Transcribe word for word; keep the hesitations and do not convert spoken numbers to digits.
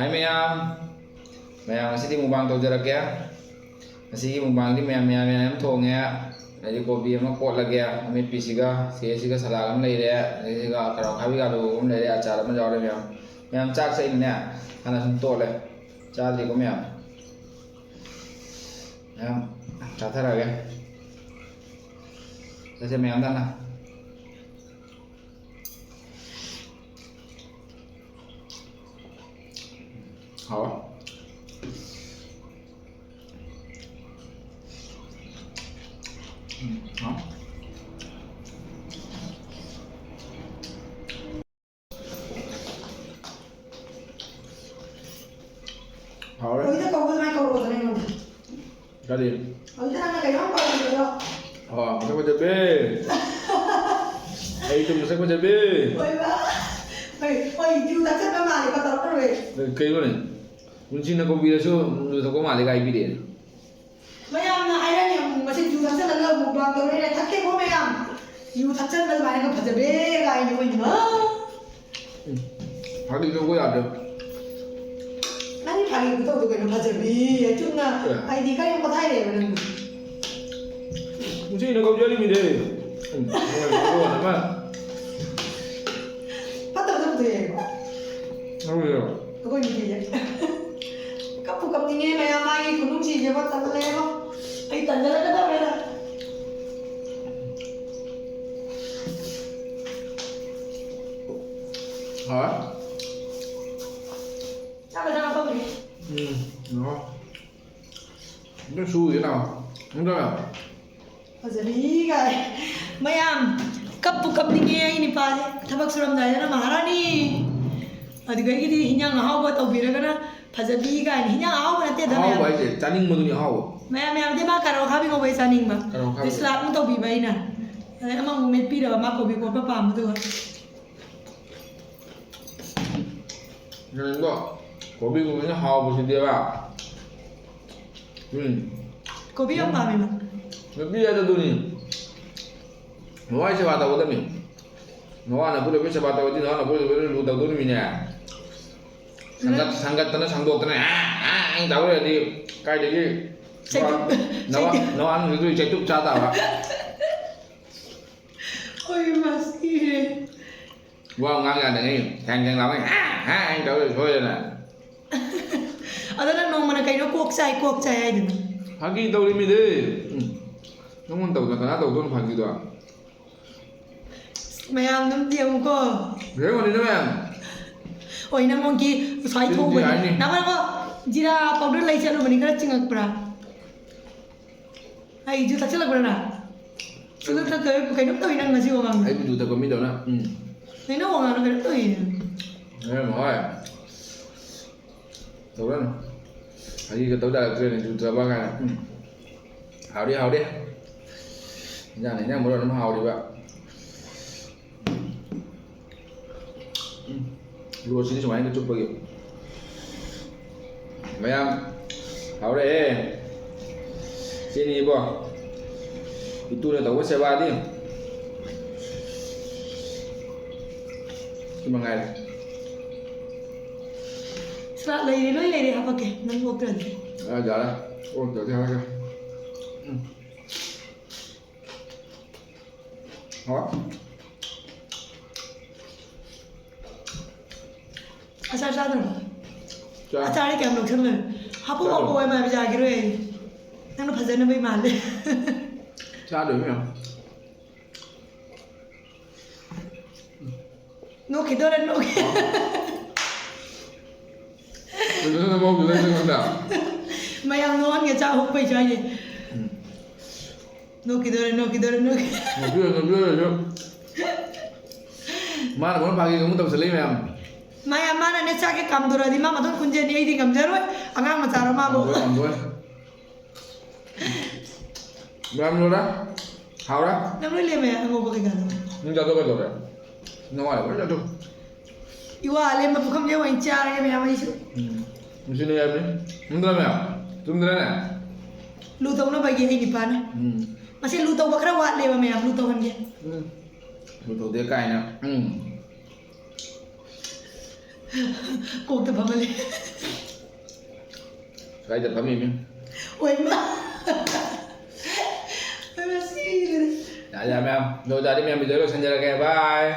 ꯍꯥꯏ ꯃꯌꯥꯝ, ꯃꯌꯥꯝ ꯉꯁꯤꯗꯤ ꯃꯨꯛꯕꯥꯡ ꯇꯧꯖꯔꯛꯀꯦ꯫ ꯉꯁꯤꯒꯤ ꯃꯨꯛꯕꯥꯡꯗꯤ ꯃꯌꯥꯝ, ꯃꯌꯥꯝ, ꯃꯌꯥꯝ ꯊꯣꯡꯉꯦ꯫ ꯑꯩꯗꯤ ꯀꯣꯕꯤ ꯑꯃ ꯀꯣꯠꯂꯒꯦ, ꯑꯃꯦꯠꯄꯤꯁꯤꯒ, ꯁꯤꯁꯤꯒ ꯁꯂꯥꯗ ꯑꯃ ꯂꯩꯔꯦ, ꯑꯗꯩꯁꯤꯒ ꯀꯔꯣꯠ ꯑꯈꯥꯕꯤꯒ ꯑꯂꯨ ꯑꯃ ꯂꯩꯔꯦ, ꯑꯆꯥꯔ ꯑꯃ ꯌꯥꯎꯔꯦ ꯃꯌꯥꯝ꯫ ꯃꯌꯥꯝ ꯆꯥꯛꯁꯦ ꯑꯩꯅꯅꯦ ꯍꯥꯟꯅ ꯁꯨꯝ ꯇꯣꯠꯂꯦ꯫ ꯆꯥꯗ꯭ꯔꯤꯀꯣ ꯃꯌꯥꯝ? ꯃꯌꯥꯝ ꯆꯥꯊꯔꯛꯑꯒꯦ꯫ ꯆꯠꯁꯦ ꯃꯌꯥꯝꯗ ꯍꯥꯟꯅ꯫ ꯍꯥꯎꯋꯦ꯫ ꯎꯝ, ꯍꯥꯎ꯫ ꯍꯥꯎꯔꯦ꯫ ꯍꯧꯖꯤꯛꯇ ꯀꯧꯕ ꯑꯗꯨꯃꯥꯏꯅ ꯀꯧꯔꯛꯑꯣꯗꯅ ꯑꯩꯉꯣꯟꯗ꯫ ꯀꯔꯤ? ꯍꯧꯖꯤꯛꯇ ꯅꯪꯅ ꯀꯩꯅꯣꯝ ꯀꯧꯔꯛꯄꯗꯣ꯫ ꯑꯣ, ꯃꯁꯛ ꯐꯖꯕꯤ꯫ ꯑꯩ ꯇꯨ ꯃꯁꯛ ꯐꯖꯕꯤ꯫ ꯍꯣꯏꯕ꯫ ꯍꯣꯏ, ꯍꯣꯏ, ꯌꯨ ꯊꯛꯆꯟꯕ ꯃꯥꯜꯂꯦꯀꯣ, ꯇꯧꯔꯛꯀꯅꯨꯍꯦ꯫ ꯀꯩꯅꯣꯅꯦ? ꯄꯨꯟꯁꯤꯅ ꯀꯧꯕꯤꯔꯁꯨ ꯌꯨ ꯊꯛꯄ ꯃꯥꯜꯂꯦ ꯀꯥꯏ ꯍꯥꯏꯕꯤꯔꯛꯑꯦ꯫ ꯃꯌꯥꯝꯅ ꯍꯥꯏꯔꯅꯤ, ꯑꯃꯨꯛ ꯃꯁꯤ ꯌꯨ ꯊꯛꯆꯜꯂꯒ ꯃꯨꯛꯕꯥꯡ ꯇꯧꯔꯦꯅ꯫ ꯊꯛꯇꯦꯀꯣ ꯃꯌꯥꯝ, ꯌꯨ ꯊꯛꯆꯟꯕ ꯑꯗꯨꯃꯥꯏꯅꯒ ꯐꯖꯕꯦ ꯀꯥꯏꯅ, ꯍꯣꯏ, ꯏꯃꯥ꯫ ꯎꯝ, ꯐꯥꯒꯤ ꯇꯧꯕ ꯌꯥꯗ꯭ꯔꯦ꯫ ꯅꯪꯒꯤ ꯐꯥꯒꯤ ꯈꯨꯇꯧꯗꯣ ꯀꯩꯅꯣ, ꯐꯖꯕꯤ? ꯆꯨꯝꯅ ꯑꯦ꯫ ꯑꯩꯗꯤ ꯀꯔꯤꯝ ꯄꯣꯊꯥꯏꯔꯦꯕ ꯅꯪꯗꯤ꯫ ꯉꯁꯤꯅ ꯀꯧꯖꯔꯤꯃꯤꯅꯦ꯫ ꯎꯝ, ꯃꯣꯏ ꯃꯔꯣꯟ ꯑꯃ꯫ ꯐꯠꯇꯕ ꯊꯕꯛꯇꯣ ꯌꯥꯏꯌꯦꯕ꯫ ꯈꯪꯗꯦ꯫ ꯑꯩꯈꯣꯏ ꯅꯨꯄꯤꯁꯦ꯫ ꯀꯞꯄꯨ ꯀꯞꯅꯤꯡꯉꯦ ꯃꯌꯥꯝ, ꯃꯥꯒꯤ ꯈꯨꯅꯨꯡꯁꯤꯁꯦꯀꯣ, ꯇꯜꯂꯦꯕꯣ꯫ ꯑꯩ ꯇꯟꯖꯔꯛꯀꯗꯧꯔꯦꯗ꯫ ꯍꯣꯏ꯫ ꯆꯥꯛꯀ ꯆꯥꯕ ꯐꯪꯗ꯭ꯔꯤ꯫ ꯎꯝ, ꯉꯥꯏꯈꯣ꯫ ꯑꯝꯇ ꯁꯨꯒꯦ ꯂꯥꯎ꯫ ꯑꯝꯇ ꯂꯥꯎ꯫ ꯐꯖꯕꯤ ꯀꯥꯏ꯫ ꯃꯌꯥꯝ, ꯀꯞꯄꯨ ꯀꯞꯅꯤꯡꯉꯦ ꯑꯩ ꯅꯨꯄꯥꯁꯦ꯫ ꯊꯕꯛ ꯁꯨꯔꯝꯗꯥꯏꯗꯅ ꯃꯍꯥꯔꯥꯅꯤ꯫ ꯑꯗꯨꯗꯒꯤꯗꯤ ꯍꯤꯟꯖꯥꯡ ꯑꯍꯥꯎꯕ ꯇꯧꯕꯤꯔꯒꯅ ꯐꯖꯕꯤ ꯀꯥꯏꯅ꯫ ꯍꯤꯟꯖꯥꯡ ꯑꯍꯥꯎꯕ ꯅꯠꯇꯦꯗ, ꯑꯍꯥꯎꯕ ꯃꯌꯥꯝ꯫ ꯍꯥꯏꯁꯦ ꯆꯥꯅꯤꯡꯕꯗꯨꯅꯤ ꯑꯍꯥꯎꯕ꯫ ꯃꯌꯥꯝ, ꯃꯌꯥꯝꯗꯤ ꯃꯥ ꯀꯔꯣꯠ ꯑꯈꯥꯕꯤ ꯉꯧꯕ ꯑꯩ ꯆꯥꯅꯤꯡꯕ꯫ ꯀꯔꯣꯠ ꯑꯈꯥꯕꯤ꯫ ꯑꯗꯩ ꯁꯂꯥꯗ ꯑꯃꯨꯛ ꯇꯧꯕꯤꯕ ꯑꯩꯅ꯫ ꯑꯗꯩ ꯑꯃꯃꯨꯛ ꯃꯦꯠꯄꯤꯔꯕ ꯃꯥ ꯀꯣꯕꯤ ꯀꯣꯠꯄ ꯄꯥꯝꯕꯗꯨꯒ꯫ ꯅꯪꯗꯣ ꯀꯣꯕꯤꯒꯨꯝꯕꯁꯦ ꯍꯥꯎꯕꯁꯤꯗꯤꯕ꯫ ꯎꯝ꯫ ꯀꯣꯕꯤ ꯌꯥꯝ ꯄꯥꯝꯃꯦꯕ꯫ ꯅꯨꯄꯤ ꯍꯥꯏꯗꯣ ꯑꯗꯨꯅꯤ꯫ ꯅꯋꯥꯏ ꯁꯦꯕꯥ ꯇꯧꯒꯗꯕꯅꯤ꯫ ꯅꯋꯥ ꯅꯄꯨꯔꯣꯏꯕꯒꯤ ꯁꯦꯕꯥ ꯇꯧꯔꯗꯤ ꯅꯋꯥ ꯅꯄꯨꯔꯣꯏꯕ ꯂꯨ ꯇꯧꯗꯣꯔꯤꯃꯤꯅꯦ꯫ ꯁꯪꯒꯠ-, ꯁꯪꯒꯠꯇꯅ ꯁꯪꯗꯣꯛꯇꯅ "ꯑꯥ, ꯑꯥ" ꯍꯥꯏꯅ ꯇꯧ ꯂꯩꯔꯗꯤ ꯀꯥꯏꯗꯒꯤ ꯆꯩꯇꯨꯞ, ꯅꯋꯥ-, ꯆꯩꯇꯨꯞ꯫ ꯅꯋꯥ ꯅꯨꯡꯁꯤꯗꯨ ꯆꯩꯇꯨꯞ ꯆꯥ ꯇꯥꯕ꯫ ꯍꯣꯏ, ꯃꯥ ꯁꯤꯔꯦ꯫ ꯋꯥ ꯉꯥꯡ ꯌꯥꯗꯉꯩ ꯊꯦꯡ ꯊꯦꯡ ꯂꯥꯎꯉꯩ "ꯍꯥ, ꯍꯥ" ꯍꯥꯏꯅ ꯇꯧ ꯂꯩꯔꯗꯤ ꯁꯣꯏꯗꯅ꯫ ꯑꯗꯣ ꯅꯪ ꯅꯣꯡꯃꯅ ꯀꯩꯅꯣ "ꯀꯣꯛ ꯆꯥꯏ, ꯀꯣꯛ ꯆꯥꯏ" ꯍꯥꯏꯗꯨꯅ? ꯐꯥꯒꯤ ꯇꯧꯔꯤꯃꯤꯗꯤ꯫ ꯎꯝ꯫ ꯅꯪꯉꯣꯟꯗ ꯇꯧꯗꯅ ꯀꯅꯥ ꯇꯧꯗꯣꯏꯅꯣ ꯐꯥꯒꯤꯗꯣ? ꯃꯌꯥꯝ ꯑꯗꯨꯝ ꯌꯦꯡꯉꯨꯀꯣ꯫ ꯌꯦꯡꯉꯨꯅꯤꯅ ꯃꯌꯥꯝ꯫ ꯍꯣꯏ, ꯅꯪꯉꯣꯟꯒꯤ ꯁ꯭ꯋꯥꯏ ꯆꯤꯟ ꯊꯤ ꯊꯣꯡꯕꯅꯤ꯫ ꯍꯥꯏꯅꯤ꯫ ꯅꯪꯉꯣꯟꯗꯀꯣ ꯖꯤꯔꯥ ꯄꯥꯎꯗꯔ ꯂꯩ ꯆꯠꯂꯨꯕꯅꯤ, ꯈꯔ ꯆꯤꯡꯉꯛꯄ꯭ꯔꯥ? ꯑꯩ ꯖꯨ ꯊꯛꯆꯜꯂꯛꯄ꯭ꯔꯥ ꯅꯪ? ꯖꯨ ꯊꯛꯇꯕ ꯀꯩꯅꯣꯝ ꯇꯧꯏ ꯅꯪ ꯉꯁꯤ ꯋꯥꯉꯥꯡꯗꯣ꯫ ꯑꯩꯕꯨ ꯖꯨ ꯊꯛꯄ ꯃꯤꯗꯧꯅ꯫ ꯎꯝ꯫ ꯅꯪ ꯋꯥꯉꯥꯡꯗꯣ ꯀꯩꯅꯣꯝ ꯇꯧꯏ꯫ ꯃꯌꯥꯝ ꯍꯣꯏ꯫ ꯇꯧꯔꯅꯨ꯫ ꯐꯥꯒꯤꯒ ꯇꯧ ꯌꯥꯔꯛꯇ꯭ꯔꯦꯅꯦ, ꯖꯨ ꯊꯛꯑꯕ ꯀꯥꯏꯅ꯫ ꯎꯝ꯫ ꯍꯥꯎꯔꯦ, ꯍꯥꯎꯔꯦ꯫ ꯏꯟꯖꯥꯡꯅ ꯏꯟꯖꯥꯡ ꯃꯔꯣꯟ ꯑꯃ ꯍꯥꯎꯔꯤꯕ꯫ ꯎꯝ꯫ ꯔꯣꯁꯤꯗꯤ ꯁꯨꯃꯥꯏꯅ ꯆꯨꯞꯄꯒꯤ꯫ ꯃꯌꯥꯝ, ꯍꯥꯎꯔꯦꯍꯦ꯫ ꯁꯤꯅꯤ ꯏꯕꯣ꯫ ꯏꯇꯨꯅ ꯇꯧꯕ ꯁꯦꯕꯥꯗꯤ꯫ ꯁꯤ ꯃꯉꯥꯏꯔꯦ꯫ ꯁꯂꯥꯗ ꯂꯩꯔꯦ, ꯂꯣꯏ ꯂꯩꯔꯦ, ꯍꯥꯄꯛꯀꯦ, ꯅꯪ ꯑꯣꯛꯇ꯭ꯔꯗꯤ꯫ ꯑ, ꯌꯥꯔꯦ꯫ ꯑꯣꯛꯇ꯭ꯔꯗꯤ ꯍꯥꯏꯔꯒꯦ꯫ ꯎꯝ꯫ ꯍꯥꯎ꯫ ꯑꯆꯥꯔ ꯆꯥꯗ꯭ꯔꯕꯣ? ꯆꯥ-, ꯑꯆꯥꯔꯗꯤ ꯀꯌꯥꯝ ꯂꯧꯁꯜꯂꯦ? ꯍꯥꯄꯨ ꯆꯥꯗ꯭ꯔꯕꯣ? ꯍꯥꯄꯨ ꯍꯥꯏꯕ ꯌꯥꯈꯤꯔꯣꯏ꯫ ꯅꯪꯅ ꯐꯖꯅꯕꯩ ꯃꯥꯜꯂꯦ꯫ ꯆꯥꯗꯣꯏꯅꯦ ꯃꯌꯥꯝ꯫ ꯅꯣꯛꯈꯤꯗꯣꯔꯦ, ꯅꯣꯛꯈꯤ-, ꯐꯖꯅ ꯃꯧꯗꯨꯗ ꯑꯩꯉꯣꯟꯗ꯫ ꯃꯌꯥꯝ ꯅꯣꯛꯍꯟꯒꯦ, ꯆꯥꯛ ꯍꯨꯞꯄꯩꯁꯨ ꯍꯥꯏꯅꯤ꯫ ꯎꯝ꯫ ꯅꯣꯛꯈꯤꯗꯣꯔꯦ, ꯅꯣꯛꯈꯤꯗꯣꯔꯦ, ꯅꯣꯛꯈꯤ-, ꯅꯣꯛꯄꯤꯔꯣꯏ, ꯅꯣꯛꯄꯤꯔꯣꯏ, ꯅꯣꯛ-, ꯃꯥꯅ ꯃꯔꯣꯟ ꯐꯥꯒꯤ ꯑꯃꯨꯛ ꯇꯧꯁꯜꯂꯛꯏ ꯃꯌꯥꯝ꯫ ꯃꯌꯥꯝ, ꯃꯥꯅꯅꯦ ꯆꯥꯛꯁꯦ ꯀꯥꯝꯗꯣꯔꯛꯑꯗꯤ ꯃꯥ ꯃꯇꯣꯝ ꯀꯨꯟꯖꯅꯤ, ꯑꯩꯗꯤ ꯉꯝꯖꯔꯣꯏ꯫ ꯑꯉꯥꯡ ꯃꯆꯥꯔꯣ ꯃꯥꯕꯨ? ꯉꯝꯖꯔꯣꯏ, ꯉꯝꯖꯔꯣꯏ꯫ ꯃꯌꯥꯝ ꯂꯣꯏꯔꯦ? ꯍꯥꯎꯔꯦ? ꯅꯪ ꯂꯣꯏ ꯂꯦꯝꯃꯦ, ꯑꯉꯧꯕ ꯀꯩꯀꯥꯗꯣ꯫ ꯅꯪ ꯆꯥꯊꯣꯛ ꯀꯩꯗꯧꯔꯦ? ꯅꯋꯥ ꯂꯣꯏ ꯆꯥꯊꯣꯛ꯫ ꯏꯋꯥ ꯑꯂꯦꯝꯕ ꯄꯨꯈꯝꯁꯦ ꯑꯣꯏꯅ ꯆꯥꯔꯒꯦ ꯃꯌꯥꯝ ꯑꯩꯁꯨ꯫ ꯎꯝ꯫ ꯅꯨꯡꯁꯤꯅ ꯌꯥꯕꯅꯤ꯫ ꯆꯨꯝꯗ꯭ꯔꯥ ꯃꯌꯥꯝ? ꯆꯨꯝꯗ꯭ꯔꯥꯅꯦ? ꯂꯨ ꯇꯧꯅꯕꯒꯤ ꯑꯩ ꯅꯤꯄꯥꯅ꯫ ꯎꯝ꯫ ꯃꯁꯤ ꯂꯨ ꯇꯧꯕ ꯈꯔ ꯋꯥꯠꯂꯦꯕ ꯃꯌꯥꯝ, ꯂꯨ ꯇꯧꯍꯟꯒꯦ꯫ ꯎꯝ꯫ ꯂꯨ ꯇꯧꯗꯦ ꯀꯥꯏꯅ꯫ ꯎꯝ꯫ ꯀꯣꯛꯇ ꯐꯝꯍꯜꯂꯦ꯫ ꯁ꯭ꯋꯥꯏꯗ ꯐꯝꯃꯤꯃꯤ꯫ ꯑꯣꯏꯃ꯫ ꯑꯣꯏꯃ ꯁꯤꯔꯦ꯫ ꯌꯥꯔꯦ ꯌꯥꯔꯦ ꯃꯌꯥꯝ, ꯅꯣꯏ ꯇꯥꯔꯗꯤ ꯃꯌꯥꯝ ꯚꯤꯗꯤꯑꯣ ꯂꯣꯏꯁꯤꯟꯖꯔꯒꯦ, ꯕꯥꯏ꯫